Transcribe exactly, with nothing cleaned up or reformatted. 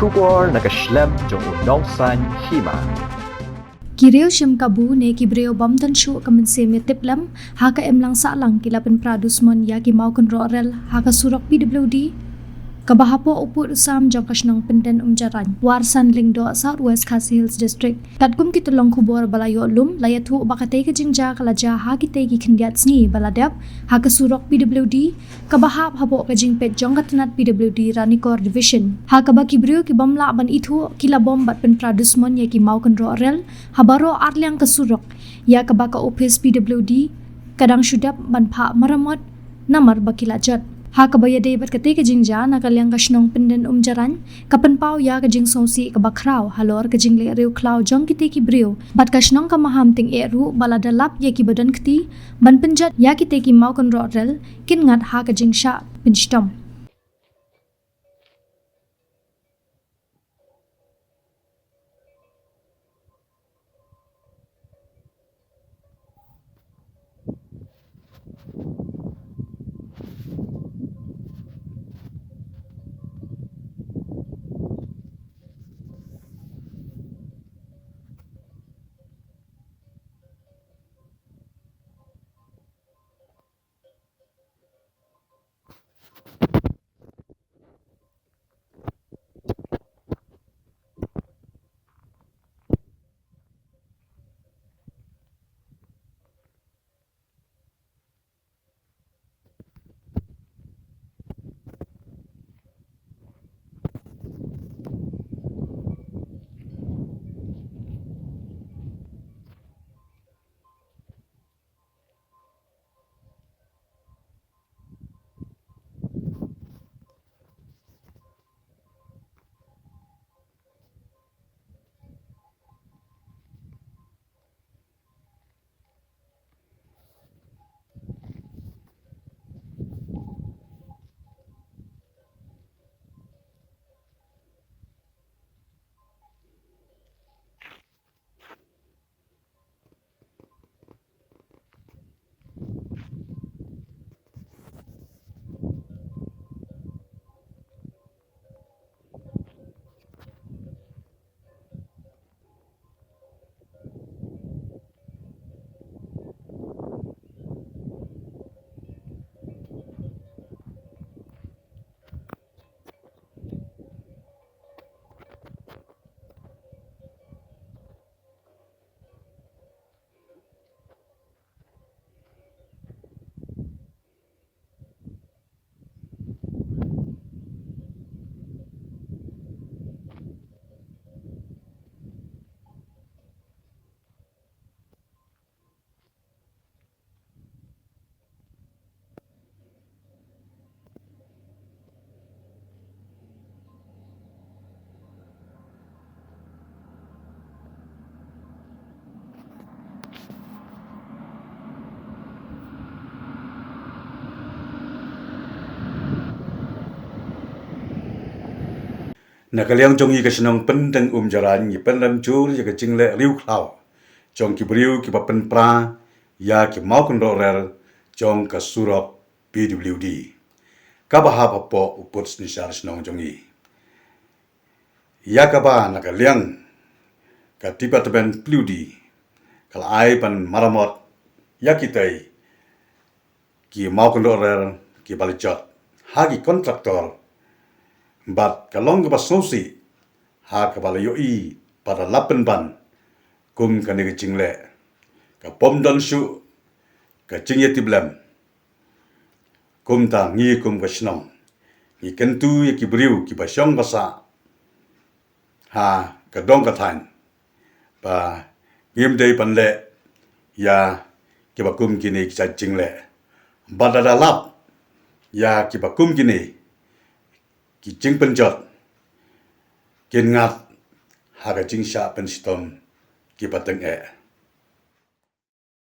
Khubor na ka shlem jong u nongsan hima. Ki riew shim kabu ne ki briew bym don shuh ka mynsiem ïa tiplem ha ka imlang sahlang ki la pynpra dusmon ïa ki maw kynroh rel ha ka surok P W D kaba hapoh u pud u sam jong ka shnong Pynden Umjarain, Warsan Lyngdoh, South West Khasi Hills District. Katkum ki tyllong khubor ba la ïoh lum, la ïathuh ba katei ka jingjia ka la jia ha kitei ki khyndiat sngi ba la dep ha ka surok P W D kaba hap hapoh ka jingpeit jong ka tnat P W D Ranikor Division, ha kaba ki briew ki bym lah ban ithuh ki la bom bad pynpra dusmon ïa ki maw kynroh rel ha baroh arliang ka surok, ïa kaba ka ophis P W D ka dang shu dep ban phah maramot namar ba ki la jot. Ha kaba ïadei bad katei ka jingjia, na ka liang ka shnong Pynden Umjarain ka pynpaw ïa ka jingsngewsih kaba khraw halor ka jingleh riewkhlaw jong kitei ki briew, bad ka shnong ka maham tyngeh ruh ba lada lap ïa kiba don kti ban pynjot ïa kitei ki maw kynroh rel, kin ngat ha ka jingshah pynshitom. Na ka liang jong ngi ka shnong Pynden Umjarain, ngi pynrem jur ïa ka jingleh riewkhlaw jong ki briew kiba pynpra ïa ki maw kynroh rel jong ka surok P W D kaba hap hapoh u pud synshar shnong jong ngi. Ïa kaba na ka liang ka department P W D ka la ai ban maramot ïa kitei ki maw kynroh rel kiba la jot ha ki kontraktor, bad ka long kaba sngewsih ha kaba la ïohi ba da la pynban kum kane ka jingleh, ka bym don shuh ka jingïatiplem. Kumta ngi kum ka shnong ngi kyntu ïa ki briew kiba shong ba sah ha ka dong ka thaiñ ba ngim dei ban leh ïa kiba kum kine ki jait jingleh, bad lada lap ïa kiba kum kine ki jingpynjot, kin ngat ha ka jingshah pynshitom kiba tyngeh.